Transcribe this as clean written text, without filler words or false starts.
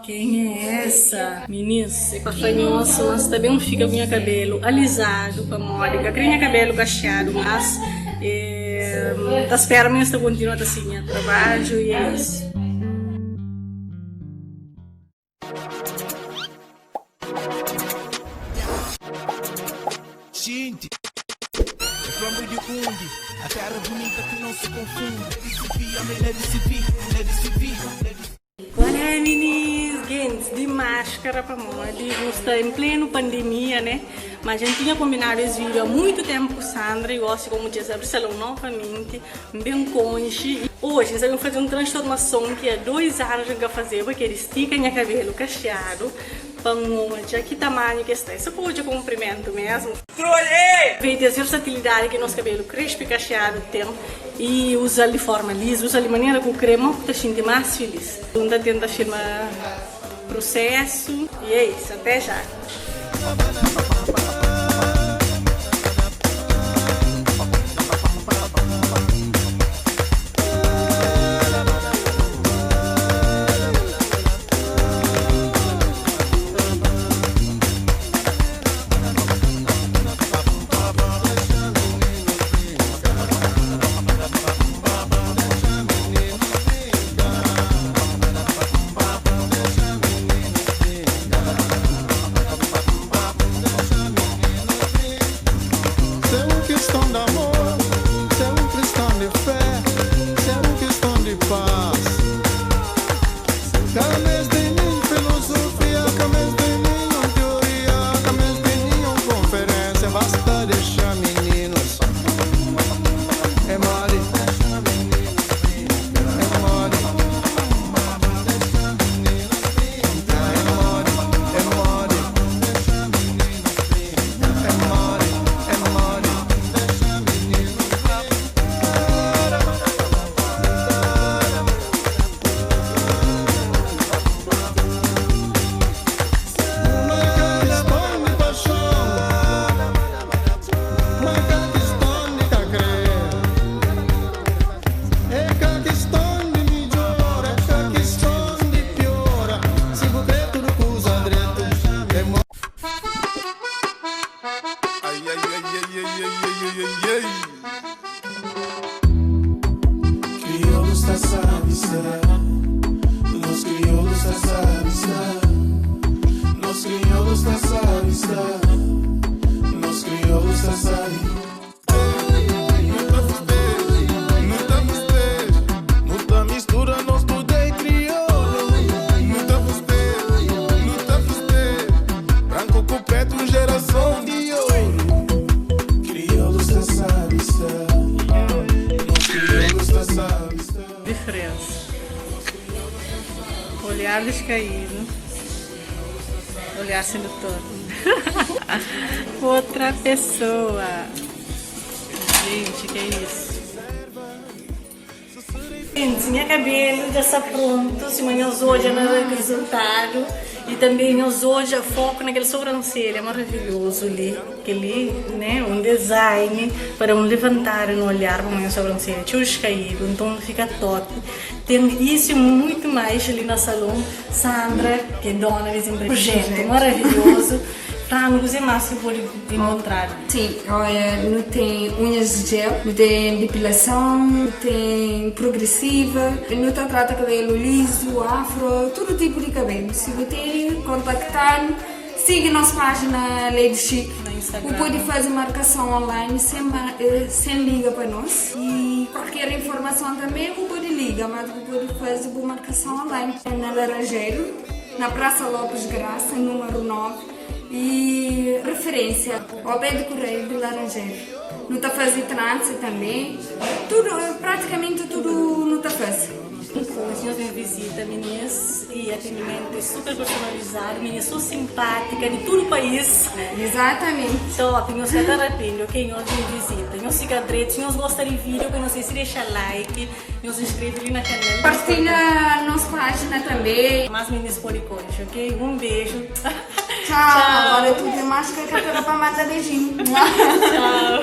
Quem é essa? Minis, é pa fla nhos ma sta ben fika ku nha kabelu alizadu pamodi ka kre nha kabelu kaxeadu mas e ta spera ma nhos ta kontinua ta sigi nha trabadju i é isso. Xinti é flambu di undi A terra bunita ki não se confunde Lady CV, ame Lady CV, Lady CV, Lady. Qual é minis? Gentis di máscara pamodi nu sta em pleno pandemia né? Mas a gente tinha combinado esse vídeo há muito tempo com Sandra e gosi como dja abri salão novamente N ben konxe. Oji N sta ben faze un transformason ki a 2 anus N ka fazeba, ki é di stika nha kabelu kaxeadu pa N odja ki tamanhu ki es sta. É so pa odja konprimentu mesmu. Veio es versatilidadi ki nos kabelu krespu i kaxeadu ten i uza-l di forma lizu, uza-l di manera ku kre, mo ku ta xinti más filis. N ta tenta filma prusesu i é isu. Até já! Diferença. Olhar descaído. Olhar sedutor. Outra pessoa. Gente, que é isso? Gente, nha cabelo já está pronto. Sima nhos odja na resultado. E também nhos odja foco naquela sobrancelha maravilhoso li. Kel-li, né, un design pa da un levantada no olhar pa nha sobrancelha txeu descaído, nton fika top. Ten isu y muito mais li na salon. Sandra, ki é dona des projeto maravilhoso, fla-nu kuzê más ki pode enkontradu. Sim, olha, nu ten unhas di gel, nu ten depilason, nu ten progressiva, nu ta trata kabelu lizu, afro, tudu tipu di kabelu. Si bu tene, kontakta-nu. Sigui nos página Lady Chic. Bu pode faze markason online sen sen liga pa nos. Y kualker informason tanbe bu pode liga, mas bu pode faze bu markason online. Na Laranjeiro, na Praça Lopes Graça, número 9, y referência ao pé di Correio di Laranjeiro. Nu ta faze transa tanbe, tudu, pratikamenti tudu nu ta faze. Nkoji nhos ben vizita minis y atendimentu é super personalizadu minis so simpátika di tudu país. Exatamente. Top, nhos ka ta rapende ok nhos ben visita nhos fika dretu si nhos gosta di video ka nhos skese dexa like nhos inskreve li na kanal. Partilha nos página tanbe. Mas minis pode konxe ok um beju. Tchau agora tudo é máscara ka ta da pa manda beijinho. Tchau.